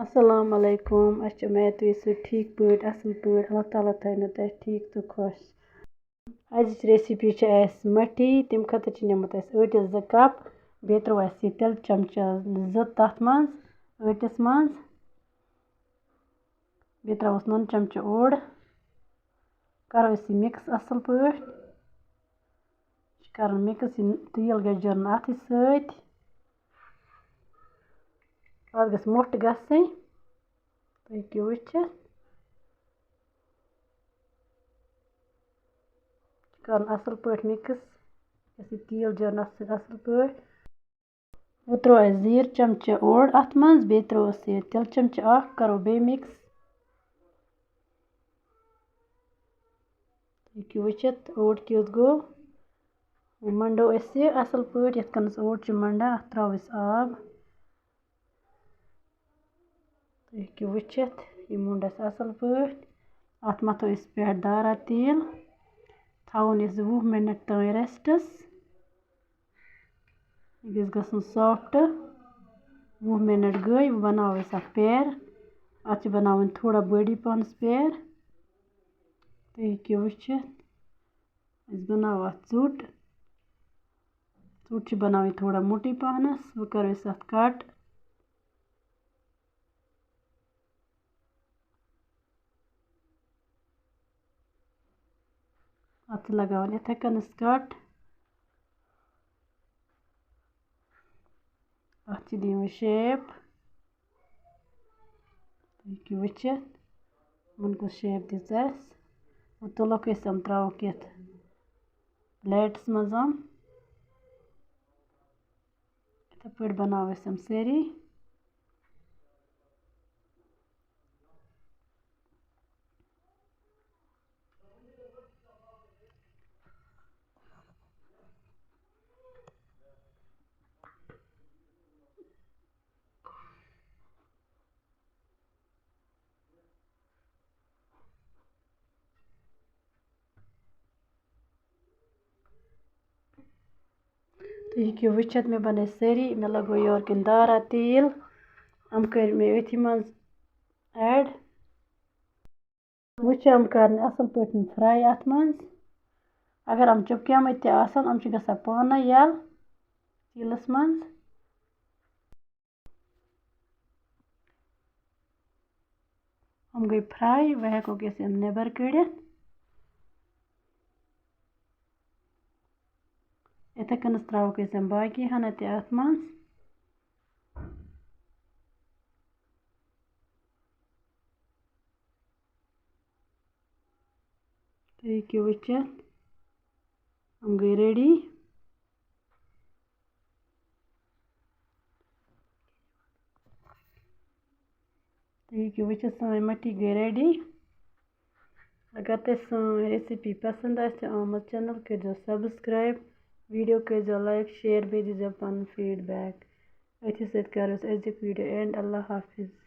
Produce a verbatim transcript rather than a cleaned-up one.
السلام علیکم، اَسہِ چھِ اُمید تُہۍ ٲسِو ٹھیٖک پٲٹھۍ، اَصٕل پٲٹھۍ۔ اللہ تعالیٰ تھٲینو تۄہہِ ٹھیٖک تہٕ خۄش۔ أزِچ recipe چھِ اَسہِ مَٹھی، تَمہِ خٲطرٕ چھِ نِمُت اَسہِ ٲٹِس زٕ کپ، بیٚیہِ ترٛوو اَسہِ یہِ تِلہٕ چمچہٕ زٕ تَتھ منٛز، ٲٹِس منٛز، بیٚیہِ ترٛاووس نُن چمچہٕ اوٚڑ، کَرو أسۍ یہِ mix اَصٕل پٲٹھۍ۔ یہِ چھُ کَرُن mix، یہِ تیٖل گژھِ جیرُن اَتھٕ سۭتۍ۔ اَتھ گژھِ مۄٹھ گژھٕنۍ۔ تُہۍ ہیٚکِو وٕچھِتھ۔ یہِ چھُ کَرُن اَصٕل پٲٹھۍ mix۔ گژھِ یہِ تیٖل جیرُن اَتھ سۭتۍ اَصٕل پٲٹھۍ۔ وۄنۍ ترٛوو اَسہِ زیٖر چمچہٕ اوٚڑ اَتھ منٛز، بیٚیہِ ترٛوو اَسہِ یہِ تِلہٕ چمچہٕ اَکھ، کَرو بیٚیہِ mix۔ تُہۍ ہیٚکِو وٕچھِتھ، اوٹ کیُتھ گوٚو۔ وۄنۍ منٛڈو أسۍ یہِ اَصٕل پٲٹھۍ، یِتھ کٔنۍ أسۍ اوٹ چھِ منٛڈان، اَتھ ترٛاوو أسۍ آب۔ تُہۍ ہیٚکِو وٕچھِتھ، یہِ موٚنڈ اَسہِ اَصٕل پٲٹھۍ۔ اَتھ مَتھو أسۍ پٮ۪ٹھ دارا تیٖل، تھاوون أسۍ وُہ مِنَٹ تام rest-س۔ یہِ گژھِ گژھُن soft۔ وُہ مِنَٹ گٔے، وۄنۍ بَناوو أسۍ اَتھ پیر۔ اَتھ چھِ بَناوٕنۍ تھوڑا بٔڑی پَہنَس پیر۔ تُہۍ ہیٚکِو وٕچھِتھ، أسۍ بَناوو اَتھ ژوٚٹ۔ ژوٚٹ چھِ بَناوٕنۍ تھوڑا موٚٹٕے پَہنَس۔ وۄنۍ کَرو أسۍ اَتھ cut۔ اَتھ چھِ لَگاوان یِتھَے کٔنَس cut۔ اَتھ چھِ دِوان shape۔ تُہۍ ہیٚکِو وٕچھِتھ، یِمَن کُس shape دِژ اَسہِ۔ وۄنۍ تُلوکھ أسۍ یِم، ترٛاووکھ یَتھ plate-س منٛز یِم۔ یِتھَے پٲٹھۍ بَناوو أسۍ یِم سٲری۔ تُہۍ ہیٚکِو وٕچھِتھ، مےٚ بَنٲے سٲری، مےٚ لَگوو یورٕ کِنۍ دارا تیٖل، یِم کٔرۍ مےٚ أتھی منٛز add۔ وۄنۍ چھِ یِم کَرٕنۍ اَصٕل پٲٹھۍ fry اَتھ منٛز۔ اگر یِم چُپکیمٕتۍ تہِ آسَن، یِم چھِ گژھان پانَے یَلہٕ تیٖلَس منٛز۔ یِم گٔے fry، وۄنۍ ہٮ۪کوکھ أسۍ یِم نٮ۪بَر کٔڑِتھ۔ یِتھَے کٔنَس ترٛاووکھ أسۍ یِم باقی ہَنا تہِ اَتھ منٛز۔ تُہۍ ہیٚکِو وٕچھِتھ، یِم گٔے ready۔ تُہۍ ہیٚکِو وٕچھِتھ، سٲنۍ مَٹھی گٔے ready۔ اگر تۄہہِ سٲنۍ recipe پَسنٛد آسہِ آمٕژ، channel کٔرۍزیو subscribe، video کٔرۍزیو like، share، بیٚیہِ دیٖزیو پَنُن feedback۔ أتھی سۭتۍ کَرو أسۍ أزیُک video end۔ اللہ حافظ۔